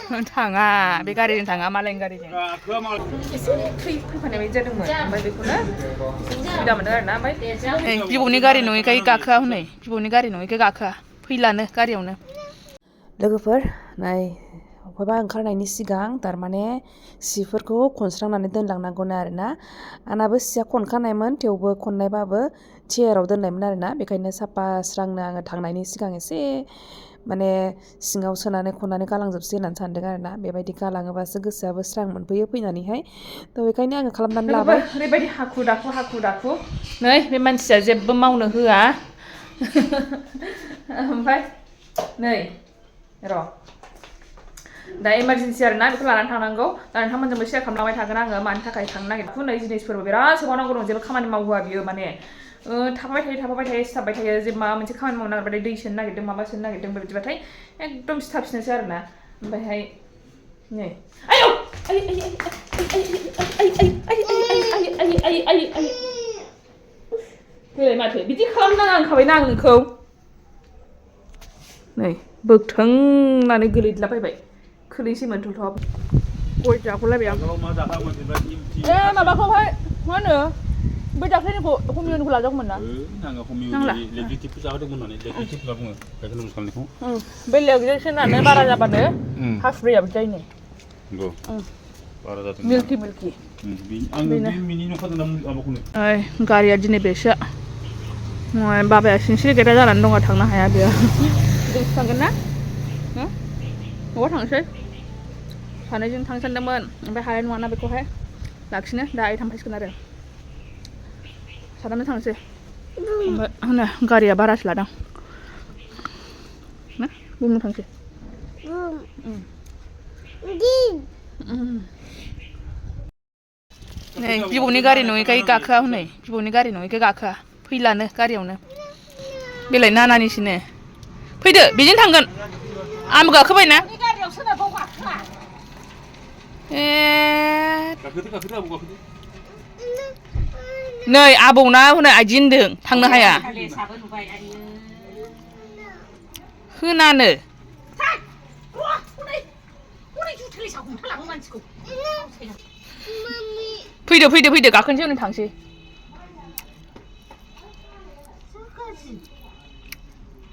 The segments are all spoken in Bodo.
थाङा बे गारिजों थाङा मालायनि गारिजों एसे फैफानाय बायदि जादोंमोन ओमफ्राय बेखौनो सुबिदा मोनदों आरोना ओमफ्राय बिबौनि गारि नङैखाय गाखोआ हनै बिबौनि गारि नङैखाय गाखोआ फैलानो गारियावनो लोगोफोर नाय बहायबा ओंखारनायनि सिगां थारमाने सिफोरखौ खनस्रांनानै दोनलांनांगौनो आरोना आंनाबो सिया खनखानायमोन थेवबो खननायबाबो चेयाराव दोननायमोन आरोना बेखायनो साफा स्रांनो आङो थांनायनि सिगां एसे माने सिङाव सोनानै खननानै गालांजोबसै होननानै सानदों आरोना बेबायदि गालाङोबासो गोसोआबो स्रां मोनफैयो फैनानैहाय थ' बेखायनो आङो खालामनानै लाबाय ओरैबायदि हाखु दाखु नै बे मानसिया जेबो मावनो होआ ओमफ्राय नै र' दा इमारजेन्सि आरोना बेखौ लानानै थांनांगौ दा नोंथांमोनजोंबो शेयार खालामलांबाय थागोन आङो मानि थाखाय थांनो नागिरदों नै जिनिसफोरबो बिराद सोबावनांगौ दं जेबो खामानि मावहोआ बियो माने थाबाय थायो सिथाबबाय थायो जे माबा मोनसे खामानि मावनो नागिरबाथाय दै सोनो नागिरदों माबा सोनो नागिरदों बेबायदिबाथाय एकदम सिथाबफिनोसै आरोना ओमफ्रायहाय नै आयौ नै माथो बिदि खालामनाङा होनखाबायना आं नोंखौ नै बोगथोंनानै गोलैदलाबायबाय खोलैसैमोन थलथब गय जाख'लायबाय आं माबाखौहाय मा होनो बै दाख्लैनिखौ हमियनिखौ लाजागौमोन ना नांला लेगजेटिभखौ जाहोदोंमोन होननानै लेगजेटिभ होनना बुङो गाइखेर लोंस खालामनायखौ बे लेगजेसनानो बारा जाबानो हासुदैयाबो जायोनो नंगौ बारा जादों मिल्कि आं बे मिनि नखादों ना माबाखौनो गारिया दिनै बेसो बाबाया सिनस्रि गेदा जानानै दङ थांनो हाया बेयो जोंसो थांगोन ना बबाव थांसै सानैजों थांनो सानदोंमोन ओमफ्राय हानाय नङाना बेखौहाय लाखिनो दा आइ थांफासिगोन आरो साथामजों थांसै ओमफ्राय हनै गारिया बारासो लादां ना बुमनो थांसै नै बिबौनि गारि नङैखाय गाखोआ हनै बिबौनि गारि नङैखाय गाखोआ फैलानो गारियावनो बेलाय नानानिसोनो फैदो बेजों थांगोन आंबो गाखोबायना नै आबौना हनै आइदि होनदों थांनो हाया होनानो फैदो गाखोनोसै हनै थांसै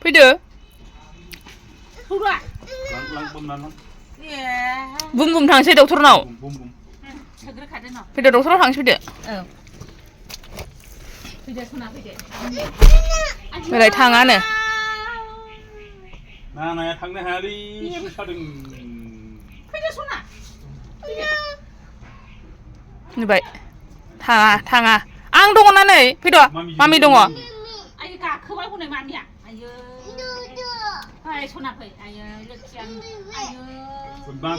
फैदो बुम थांसै डक्टरनाव फैदो डक्टराव थांसै फैदो ओरै थाङानो नानाया थांनो हायालै सादों फैदो सना नुबाय थाङा आं दङ ना नै फैद' मामि दङ आयो गाखोबाय हनै मामिया आयो फै सना फै आयो लोखियां आयो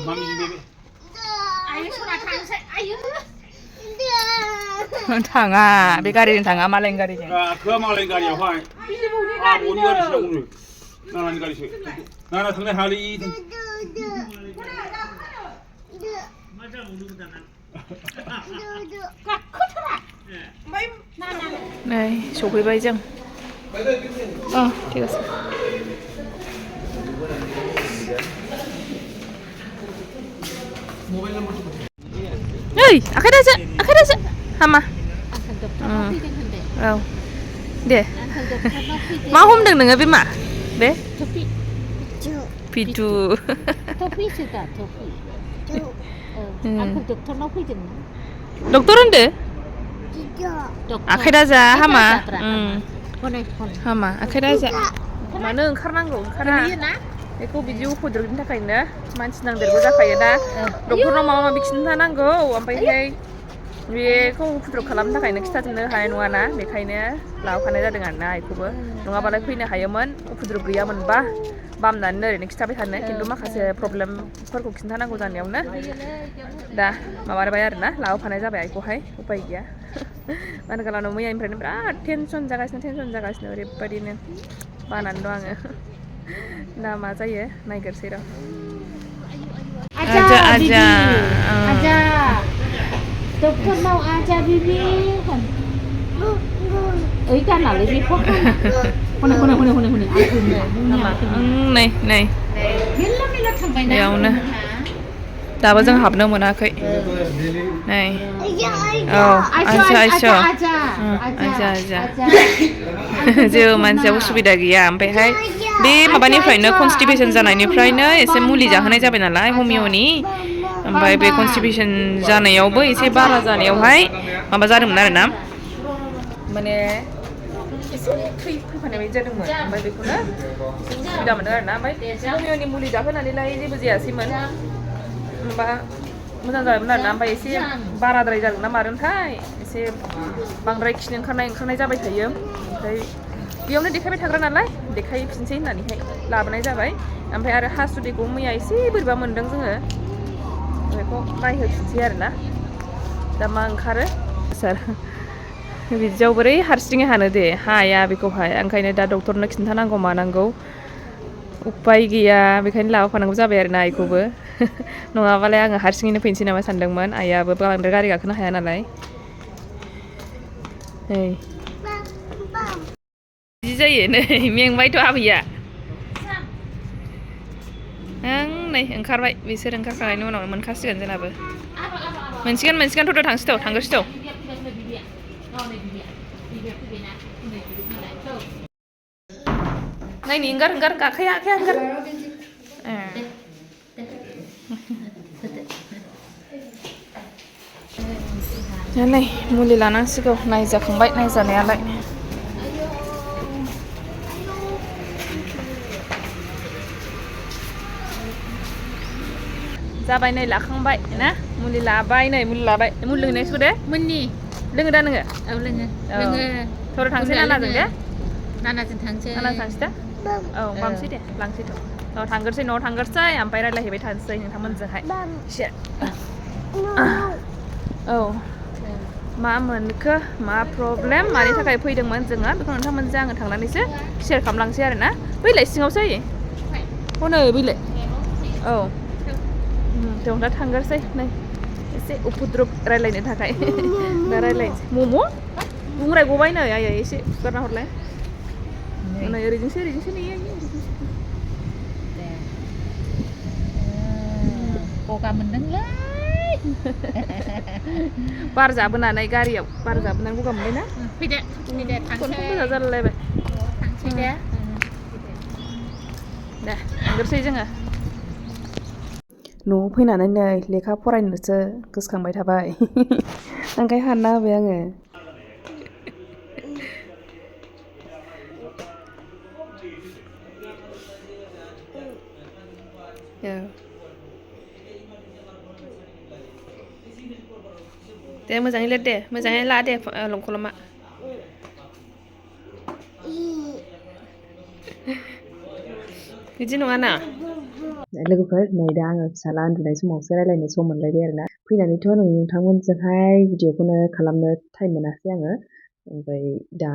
मामिजों बे आयो सना थांसै आयो थाङा बे गारिजों थाङा मालायनि गारिजों गाखोआ मालायनि गारियावहाय आबौनि गारिसो नांगौनो नानानि गारिसो नाना थांनो हायालै नै सफैबाय जों ঠিক আছে नै आखाइ दाजा हामा औ दे मा हमदों नोङो बे मा बे पिटु टफिसो दा टफि आंखौ डक्टरनाव फैदोंना डक्टर होनदो आखाइ दाजा हामा हामा आखाइ दाजा मानो ओंखारनांगौ ओंखारा बेखौ बिदि उपद्रबनि थाखायनो मानसि नांदेरगौ जाखायो दा डक्टरनाव माबा माबि खिन्थानांगौ ओमफ्रायहाय बेखौ उपद्रब खालामनो थाखायनो खिथाजोबनो हानाय नङाना बेखायनो लाबोफानाय जादों आरोना आइखौबो नङाबालाय फैनो हायोमोन उपद्रब गैयामोनबा बामनानै ओरैनो खिथाबाय थानो खिन्थु माखासे प्रब्लेमफोरखौ खिन्थानांगौ जानायावनो दा माबाबाय आरोना लाबोफानाय जाबाय आइखौहाय उपाय गैया मानो गालानो मैयानिफ्रायनो बिराद टेनसन जागासिनो ओरैबायदिनो बानानै दं आङो दा मा जायो नायग्रोसै र' आजा डक्टरनाव आजा बिबि ओइ गानालै बेखौ हनै नै मेरला थांबाय ना बेयावनो दाबो जों हाबनो मोनाखै नै औ आजा आजा आजा जेबो मानसिया उसुबिदा गैया ओमफ्रायहाय बे माबानिफ्रायनो कनस्टिपेसन जानायनिफ्रायनो एसे मुलि जाहोनाय जाबाय नालाय हमिअनि ओमफ्राय बे कनस्टिपेसन जानायावबो एसे बारा जानायावहाय माबा जादोंमोन आरोना माने एसे फैफानाय बायदि जादोंमोन ओमफ्राय बेखौनो एसे उसुबिदा मोनदों आरोना ओमफ्राय हमिअनि मुलि जाहोनानैलाय जेबो जायासैमोन होमबा मोजां जाबायमोन आरोना ओमफ्राय एसे बाराद्राय जादों ना मादोंथाय एसे बांद्राय खिनो ओंखारनाय जाबाय थायो ओमफ्राय बेयावनो देखायबाय थाग्रा नालाय देखायफिनसै होननानैहाय लाबोनाय जाबाय ओमफ्राय आरो हासुदैखौ मैया एसे बोरैबा मोन्दों जोङो बेखौ नायहोफिनसै आरोना दा मा ओंखारो सार बिदियाव बोरै हारसिङै हानो दे हाया बेखौहाय ओंखायनो दा डक्टरनो खिन्थानांगौ मानांगौ उपाय गैया बेखायनो लाबोफानांगौ जाबाय आरोना आइखौबो नङाबालाय आङो हारसिङैनो फैनोसै नामा सानदोंमोन आइयाबो बांद्राय गारि गाखोनो हाया नालाय बिदि जायो नै मेंबायथ' आबैया ओं नै ओंखारबाय बिसोर ओंखारखांनायनि उनाव मोनखासिगोन जोंनाबो मोनसिगोन थ' थांग्रोसै थ' नायनि ओंखार गाखाया ओंखार नै मुलि लानांसिगौ नायजाखांबाय नायजानायालाय जाबाय नै लाखांबाय ना मुलि लाबाय मुलि लोंनायसो दे मोननि लोङो दा नोङो औ लोङो थ' थांसै नानाजों दे नानाजों थांसै दा औ बामसै दे लांसै थ' थांग्रोसै न'आव थांग्रोसै ओमफ्राय रायज्लायहैबाय थानोसै नोंथांमोनजोंहाय एसे औ मा मोनखो मा प्रब्लेम मानि थाखाय फैदोंमोन जोङो बेखौ नोंथांमोनजों आङो थांनानैसो शेयार खालामलांसै आरोना बैलाय सिङावसो जायो हनै बैलाय औ जों दा थांग्रोसै नै एसे उफुद्रुब रायज्लायनो थाखाय दा रायज्लायनोसै मम' बुंराय गबाय नै आयै एसे गारना हरलाय नै ओरैजोंसो नेयो गगा मोनदोंलै बार जाबोनानै गारियाव बार जाबोनानै गगा मोनबाय ना फैदो थांसै गोजा जालायलायबाय थांसै दे थांग्रोसै जोङो न'आव फैनानै नै लेखा फरायनोसो गोसोखांबाय थाबाय ओंखाय हानना होबाय आङो दे मोजाङै लिर दे मोजाङै ला दे कलमा बिदि नङाना लोगोफोर नै दा आङो फिसाला उन्दुनाय समावसो रायलायनो सम मोनलायबाय आरोना फैनानैथ' नोंथांमोनजोंहाय भिडिअखौनो खालामनो टाइम मोनासै आङो ओमफ्राय दा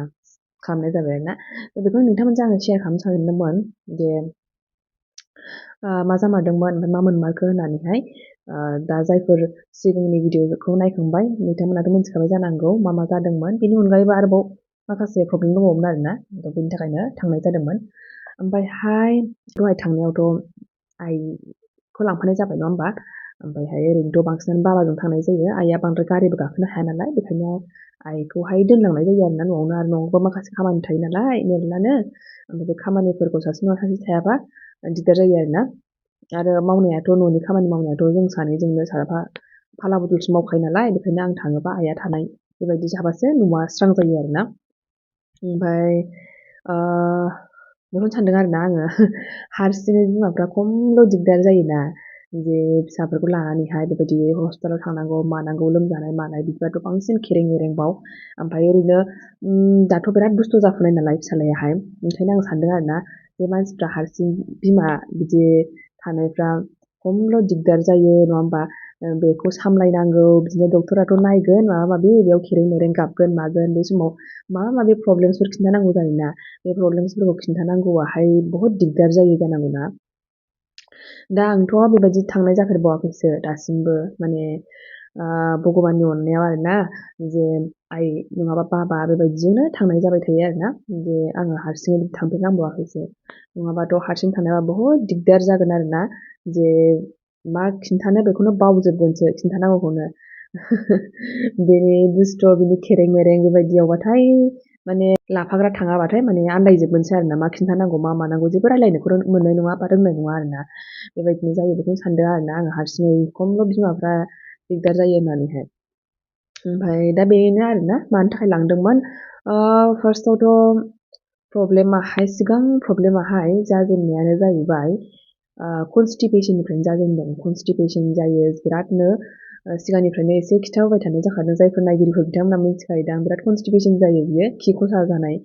खालामनाय जाबाय आरोना बेखौ नोंथांमोनजों आङो शेयार खालामनो सानदोंमोन जे मा जामारदोंमोन ओमफ्राय मा मोनमारखो होननानैहाय दा जायफोर सिगांनि भिडिअखौ नायखांबाय नोंथांमोनाथ' मिथिखाबाय जानांगौ मा जादोंमोन बेनि अनगायैबो आरोबाव माखासे प्रब्लेम दङमोन आरोना बेनि थाखायनो थांनाय जादोंमोन ओमफ्रायहाय दहाय थांनायावथ' आइखौ लांफानाय जाबाय नङा होमबा ओमफ्रायहाय ओरैनोथ' बांसिनानो बाबाजों थांनाय जायो आइया बांद्राय गारिबो गाखोनो हाया नालाय बेखायनो आइखौहाय दोनलांनाय जायो आरोना न'आवनो आरो न'आवबो माखासे खामानि थायो नालाय मेरलानो ओमफ्राय बे खामानिफोरखौ सासे नङा सासे थायाबा दिगदार जायो आरोना आरो मावनायाथ' न'नि खामानि मावनायाथ' जों सानैजोंनो फाला बदलसो मावखायो नालाय बेखायनो आं थाङोबा आइया थानाय बेबायदि जाबासो न'आ स्रां जायो आरोना ओमफ्राय बेखौनो सानदों आरोना आङो हारसिङै बिमाफ्रा खमल' दिगदार जायोना जे फिसाफोरखौ लानानैहाय बेबायदि हस्पिटालाव थांनांगौ मानांगौ लोमजानाय मानाय बिदिबाथ' बांसिन खेरें मेरेंबाव ओमफ्राय ओरैनो दाथ' बिराद दुस्थ' जाफुनाय नालाय फिसालायाहाय ओंखायनो आं सानदों आरोना बे मानसिफ्रा हारसिं बिमा बिदि थानायफ्रा खमल' दिगदार जायो नङा होमबा बेखौ सामलायनांगौ बिदिनो डक्टराथ' नायगोन माबा माबि बेयाव खेरें मेरें गाबगोन मागोन बे समाव माबा माबि प्रब्लेमसफोर खिन्थानांगौ जायोना बे प्रब्लेमसफोरखौ खिन्थानांगौआहाय बहुद दिगदार जायो जानांगौना दा आंथ' बेबायदि थांनाय जाफेरबावाखैसो दासिमबो माने भगबाननि अननायाव आरोना जे आइ नङाबा बाबा बेबायदिजोंनो थांनाय जाबाय थायो आरोना जे आङो हारसिङै थांफेरनांबावाखैसो नङाबाथ' हारसिं थानायाबा बहुद दिगदार जागोन आरोना जे मा खिन्थानो बेखौनो बावजोबगोनसो खिन्थानांगौखौनो बेनि दुस्थ' बिनि खेरें मेरें बेबायदियावबाथाय माने लाफाग्रा थाङाबाथाय माने आन्दायजोबगोनसो आरोना मा खिन्थानांगौ मा मानांगौ जेबो रायलायनोखौनो मोननाय नङा बा रोंनाय नङा आरोना बेबायदिनो जायो बेखौनो सानदों आरोना आङो हारसिङै खमल' बिमाफ्रा दिगदार जायो होननानैहाय ओमफ्राय दा बेनो आरोना मानि थाखाय लांदोंमोन फार्स्टआवथ' प्रब्लेमाहाय सिगां प्रब्लेमाहाय जाजेननायानो जाहैबाय कनस्टिपेशननिफ्रायनो जाजेनदों कनस्टिपेशन जायो बिरादनो सिगांनिफ्रायनो एसे खिथाबोबाय थानाय जाखादों जायफोर नायगिरिफोर बिथांमोना मिथिखायोदां बिराद कनस्टिपेशन जायो बियो खि खसा जानाय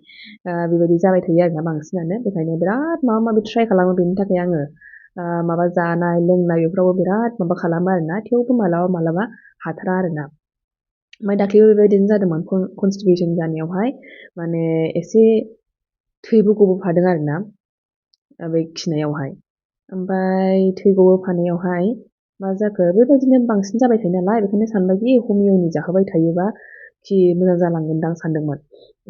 बेबायदि जाबाय थायो आरोना बांसिनानो बेखायनो बिराद माबा माबि ट्राइ खालामो बेनि थाखाय आङो माबा जानाय लोंनाय बेफोरावबो बिराद माबा खालामो आरोना थेवबो मालाबा मालाबा हाथारा आरोना ओमफ्राय दाख्लैबो बेबायदिनो जादोंमोन कनस्टिपेशन जानायावहाय माने एसे थैबो गबोफादों आरोना बे खिनायावहाय ओमफ्राय थै गबोफानायावहाय मा जाखो बेबायदिनो बांसिन जाबाय थायो नालाय बेखायनो सानबायखि हमिय'नि जाहोबाय थायोबा खि मोजां जालांगोनदां सानदोंमोन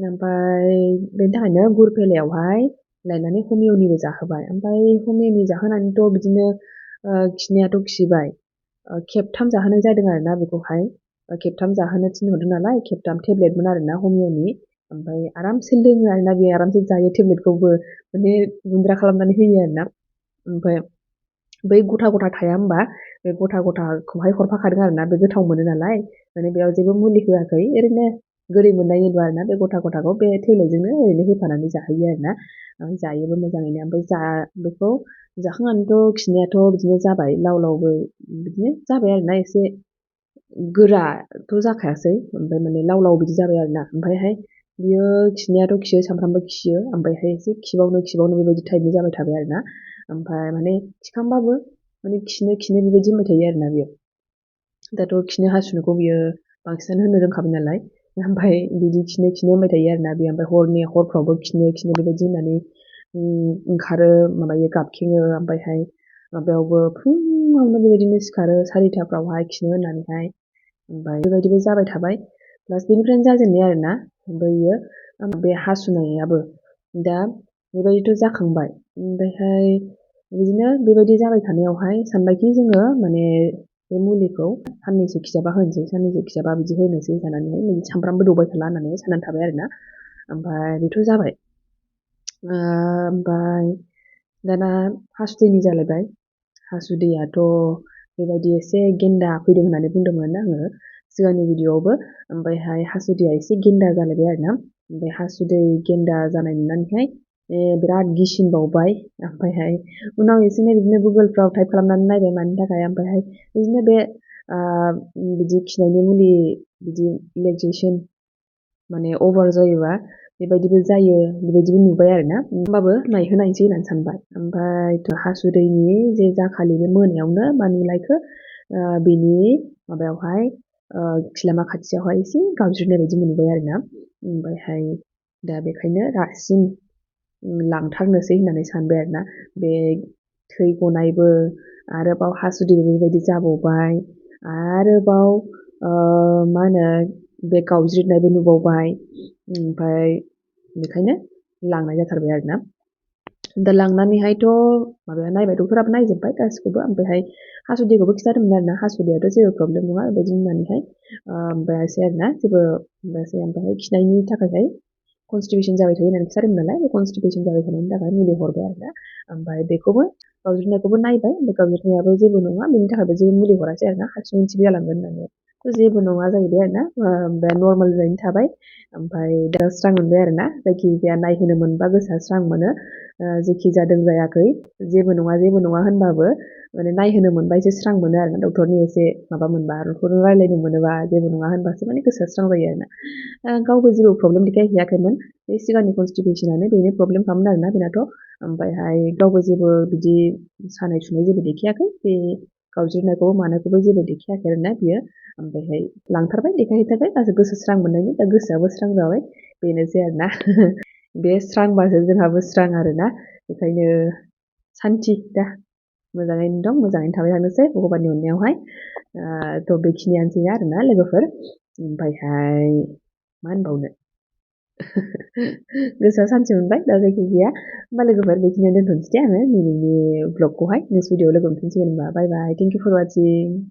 ओमफ्राय बेनि थाखायनो गुरफेलायावहाय लायनानै हमिय'निबो जाहोबाय ओमफ्राय हमिय'नि जाहोनानैथ' बिदिनो खिनायाथ' खिबाय खेबथाम जाहोनाय जादों आरोना बेखौहाय खेबथाम जाहोनो थिनहरदों नालाय खेबथाम टेब्लेटमोन आरोना हमिय'नि ओमफ्राय आरामसे लोङो आरोना बे आरामसे जायो टेब्लेटखौबो माने गुन्द्रा खालामनानै होयो आरोना ओमफ्राय बै गथा गथा थाया होमबा बे गथा गथाखौहाय हरफाखादों आरोना बे गोथाव मोनो नालाय माने बेयाव जेबो मुलि होआखै ओरैनो गोदै मोननायनिल' आरोना बे गथा गथाखौ बे टेब्लेटजोंनो ओरैनो होफानानै जाहोयो आरोना जायोबो मोजाङैनो ओमफ्राय बेखौ जाखांनानैथ' खिनायाथ' बिदिनो जाबाय लाव लावबो बिदिनो जाबाय आरोना एसे गोराथ' जाखायासै ओमफ्राय माने लाव लाव बिदि जाबाय आरोना ओमफ्रायहाय बियो खिनायाथ' खियो सानफ्रामबो खियो ओमफ्रायहाय एसे खिबावनो बेबायदि टाइपनि जाबाय थाबाय आरोना ओमफ्राय माने खिखांबाबो माने खिनो बेबायदि होनबाय थायो आरोना बियो दाथ' खिनो हासुनोखौ बियो बांसिनानो होनो रोंखाबाय नालाय ओमफ्राय बिदि खिनो होनबाय थायो आरोना बियो ओमफ्राय हरफ्रावबो खिनो बेबायदि होननानै ओंखारो माबायो गाबखेङो ओमफ्रायहाय माबायावबो फुङावनो बेबायदिनो सिखारो 4टाफ्रावहाय खिनो होननानैहाय ओमफ्राय बेबायदिबो जाबाय थाबाय प्लास बेनिफ्रायनो जाजेननाय आरोना ओमफ्रायो बे हासुनायाबो दा बेबायदिथ' जाखांबाय ओमफ्रायहाय बिदिनो बेबायदि जाबाय थानायावहाय सानबायखि जोङो माने बे मुलिखौ साननैसो खिजाबा होनोसै साननैसो खिजाबा बिदि होनोसै साननानैहाय सानफ्रामबो दौबाय थाला होननानै साननानै थाबाय आरोना ओमफ्राय बेथ' जाबाय ओमफ्राय दाना हासुदैनि जालायबाय हासुदैयाथ' बेबायदि एसे गेन्दा फैदों होननानै बुंदोंमोन आङो सिगांनि भिडिअआवबो ओमफ्रायहाय हासुदैया एसे गेन्दा जालायबाय आरोना ओमफ्राय हासुदै गेन्दा जानाय नुनानैहाय बिराद गिसिनबावबाय ओमफ्रायहाय उनाव एसे बिदिनो गुगोलफ्राव टाइप खालामनानै नायबाय मानि थाखाय ओमफ्रायहाय बिदिनो बे बिदि खिनायनि मुलि बिदि रिलेक्सेसन माने अभार जायोबा बेबायदिबो जायो बेबायदिबो नुबाय आरोना होमबाबो नायहोनायसै होननानै सानबाय ओमफ्राय हासुदैनि जे जाखालि बे मोनायावनो मा नुलायखो बेनि माबायावहाय खिलामा खाथियावहाय एसे गाबज्रिनाय बायदि मोनबाय आरोना ओमफ्रायहाय दा बेखायनो रासिन लांथारनोसै होननानै सानबाय आरोना बे थै गनायबो आरोबाव हासुदैबो बेबायदि जाबावबाय आरोबाव मा होनो बे गावज्रिनायबो नुबावबाय ओमफ्राय बेखायनो लांनाय जाथारबाय आरोना दा लांनानैहायथ' माबाया नायबाय डक्टराबो नायजोब्बाय गासिखौबो ओमफ्रायहाय हासुदैखौबो खिन्थादोंमोन आरोना हासुदैयाथ' जेबो प्रब्लेम नङा बेबायदि होननानैहाय ओमफ्रायसै आरोना जेबो ओमफ्राय खिनायनि थाखायहाय कनस्टिपेशन जाबाय थायो होननानै खिन्थादोंमोन नालाय बे कनस्टिपेशन जाबाय थानायनि थाखाय मुलि हरबाय आरोना ओमफ्राय बेखौबो गावज्रिनायखौबो नायबाय ओमफ्राय गावज्रिनायाबो जेबो नङा बेनि थाखायबो जेबो मुलि हरासै आरोना हारसिं थिग जालांगोन होननानै जेबो नङा जाहैबाय आरोना ओमफ्राय नर्मेल जायैनो थाबाय ओमफ्राय दा स्रां मोनबाय आरोना जायखिजाया नायहोनो मोनबा गोसोआ स्रां मोनो जेखि जादों जायाखै जेबो नङा होनबाबो माने नायहोनो मोनबा एसे स्रां मोनो आरोना डक्टरनि एसे माबा मोनबा डक्टरजों रायज्लायनो मोनोबा जेबो नङा होनबासो माने गोसोआ स्रां जायो आरोना गावबो जेबो प्रब्लेम देखायहैयाखैमोन बे सिगांनि कनस्टिपेशनानो बेनो प्रब्लेम खालामोन आरोना बेनाथ' ओमफ्रायहाय गावबो जेबो बिदि सानाय सुनाय जेबो देखायाखै बे गावज्रिनायखौबो मानायखौबो जेबो देखायाखै आरोना बियो ओमफ्रायहाय लांथारबाय देखायहैथारबाय गासै गोसो स्रां मोननायनि दा गोसोआबो स्रां जाबाय बेनोसै आरोना बे स्रांबासो जोंहाबो स्रां आरोना बेखायनो सान्थि दा मोजाङैनो दं मोजाङैनो थाबाय थानोसै भगबाननि अननायावहाय थ' बेखिनियानोसै आरोना लोगोफोर ओमफ्रायहाय मा होनबावनो गोसोआ सान्थि मोनबाय दा जायखिजाया होमबा लोगोफोर बेखिनियाव दोनथ'नोसै दे आङो दिनैनि ब्लगखौहाय नेक्स्ट भिडिअआव लोगो मोनफिनसिगोन होनबा बाय बाय थेंक इउ फर वाचिं